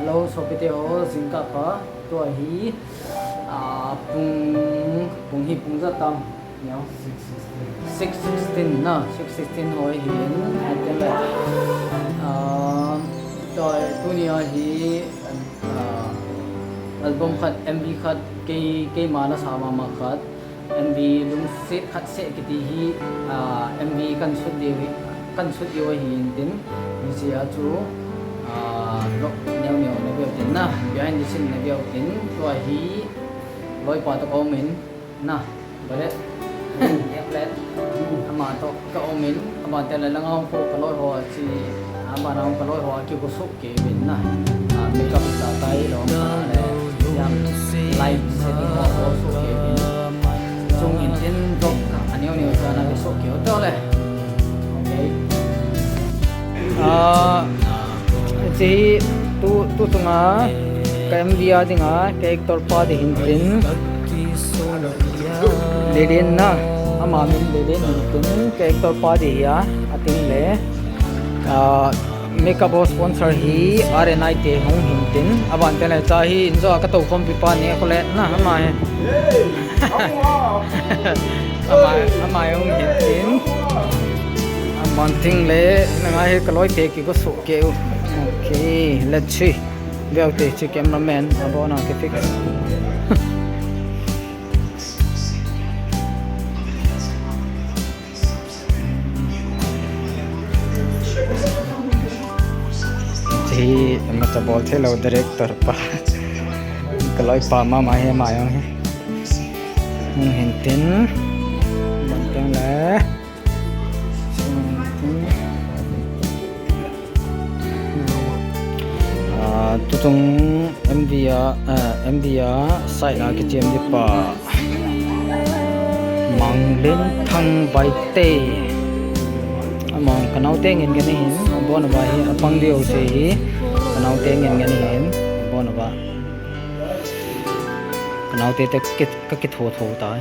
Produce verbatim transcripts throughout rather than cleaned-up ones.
Hello, sopite ho, jingkah pha, tua hi, ah, pung, pung hi pung ijat ham, neo? Six sixteen na, six sixteen ho hi in, atin le. Ah, tua, tunia hi, ah, album khat, M V khat, kei, keima nasa mama khat, M V lungset khat seh kiti hi, ah, M V kan shoot diu hi, kan shoot diu ahi intin, hiche a chu, ah, rock neo neo na veu tin na, behind the scene na veu tin, tua hi loipa toh ka um in na, Balet, Balet, ama toh ka um in, ama te le langa hung ko ka loi ho a chi, ama na hung ka loi ho a kigo soh kei uvin na. Ah, makeup ta tai lo, ah, le, jam, light setting ho, ho soh kei uvin. Chung in tin rock, aneo neo chu ana kisoh kei u tole. Okay. Ah, hiche hi tu, tu chunga ka M V a dinga ka actor pa ding hin tin. Lilin na, ama min Lilin hin tin, ka actor pa ding hi a, atin le. Ah, makeup ho sponsor hi R and I te hung hin tin, aban te le cha hi in jo a ka tou khompi pa ni a kho le na ama hi. Ama, ama hung hin tin. Aban ting le, na ngai hi ka loi te kigo soh kei u. Okay, let's see. Veu te chi cameraman, abona ki fix. Hiche hi imacha bol thei lou director pa. Ka loi pa mama hi ama jong hi. Hung hin tin. Bang teng le. Ah, tuchung M V a, ah, M V a side a kichem di pa. Manglen Thang Baite. Ama ka naote ngen ngen ahin, abon uva hi, apang diu se hi, ka naote ngen ngen ahin, abon uva. Ka naote te ka, ka kitho tho tai.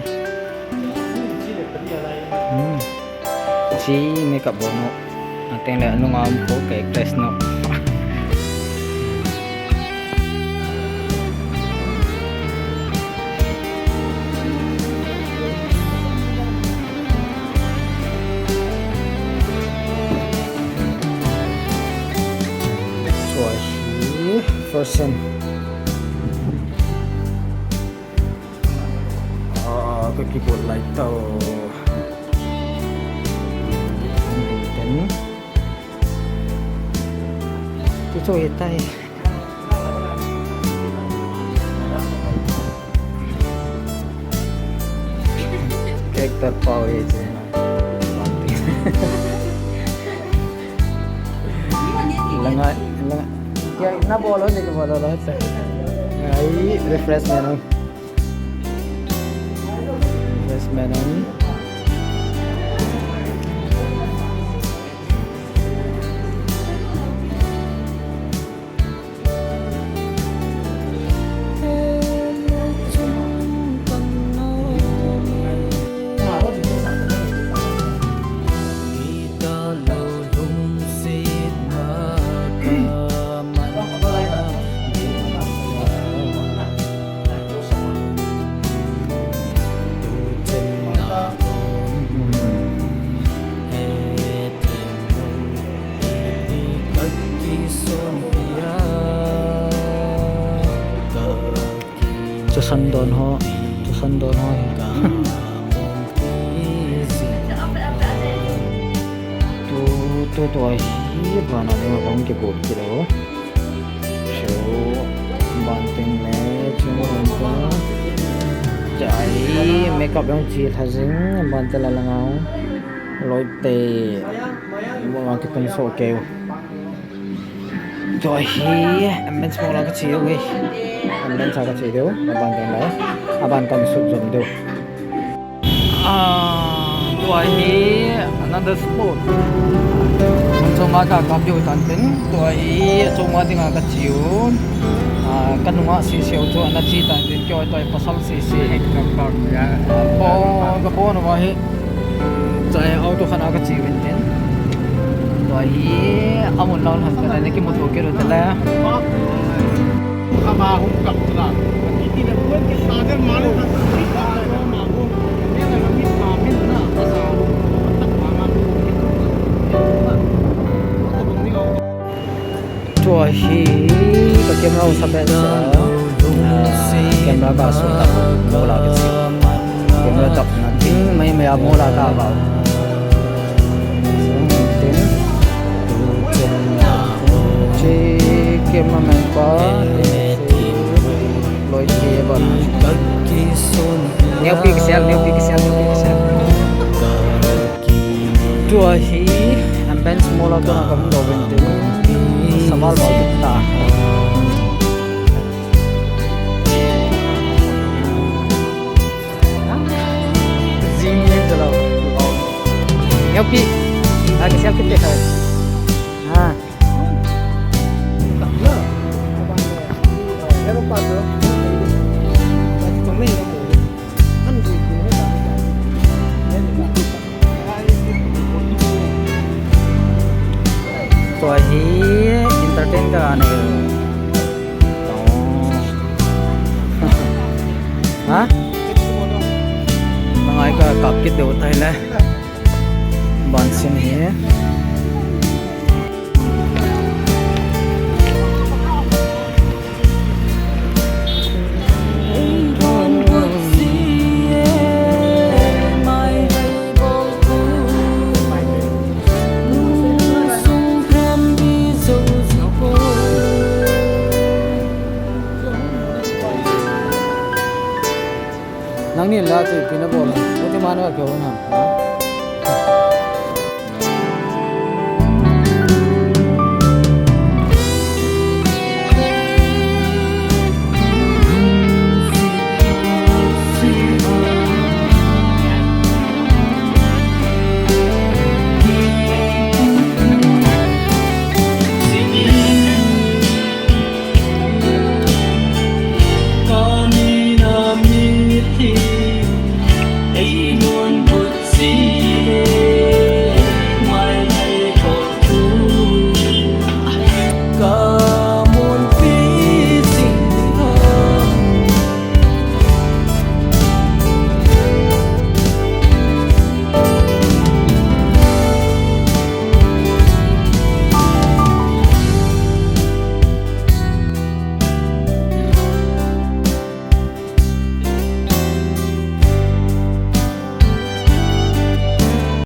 Hmm. Chi makeup bol nu. Ateng le anunga um ko ka actress nu. Chua hi first scene. Ah, ka keyboard light tau. Ten. Chu chu hi tai. Character pau hi chu. Langa, langa. Ya, na bolo ni ko bolo lo. Ai, refreshment. Refreshment. Chusan don ho, chusan don ho hi. Tu, tu, tu ahi, bana ding a kong kibol kit lou. So, ban teng le, chung ban teng. Cha hi, makeup jong chi lha jing, ban te la langa. Loi te, mo ma ki tung so keu. Tua hi, ambience mo la ka chi deu hi. Ambience ka chi deu, aban teng le, aban kan shoot jom deu. Ah, tua hi another spot. Mun choma ka kap diu tan tin, tua hi achoma dinga ka chiu. Ah, ka nunga sisiu chu ana chi tan tin, kei tua hi pasal sisi. Ka bon uva hi. Chai auto khat a ka chiu in tin. Tua hi amun lou lhon ka na kimu to keu te le. Tua hi ka camera u sa pen sa, ah, camera ka su ta mo la ke si. Camera tak na tin mai mai a mo la ta ba. Tin. Che cameraman pa. Loi ke ba. Neo pi ke sel, neo pi ke sel, neo pi ke sel. Tua hi Ambience Mall a kona ka hung doh uvin tin, saval bol ta. Zing le jalo. Yopi. Agi selfie te khai. Ha. Tua hi entertain ka nei. Oh. Ha? Nangai ka kap kit deu tai le. Ban sin hi. Nangni la chu ipi na bol ham? Ati man ka keu na.